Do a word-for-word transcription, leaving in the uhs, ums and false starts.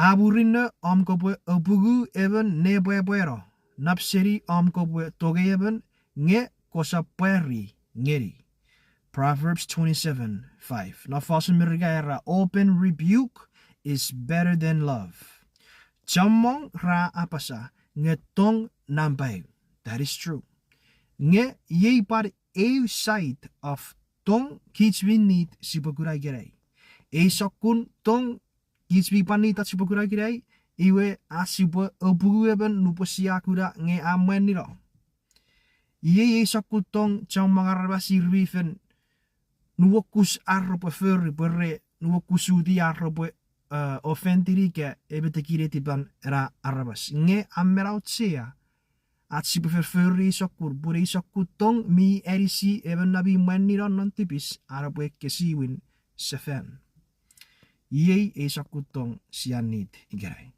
A murinno om kopwe apungu emon ne pwepweno, nap seni om kopwe tongei emon nge kosap pwari ngeni. Proverbs twenty-seven five. Non fosun Merika era, open rebuke is better than love. Chommong ra apasa nge tong nampa eu. That is true. Nge iei pwan eu side of tong kich mi need sipwe kuna ikenai. Ei sokkun tong kich mi pwan need ach sipwe kuna ikenai, iwe ach sipwe apungu emon nupwen sia kuna nge a mwanino. Iei ei sokkun tong chommong aramas ir mi fen nuokus ar repwe fori pwe re nuokusuti ar repwe, eh, offendini ika emetekinetipan ena aramas. Nge a men auchea ach sipwe fen fori ei sokkun, pun ei sokkun tong mi anisi emon na mi mwanino non tipis an epwe ekkesiwin sefan. Iei ei sokkun tong sia need ikenai.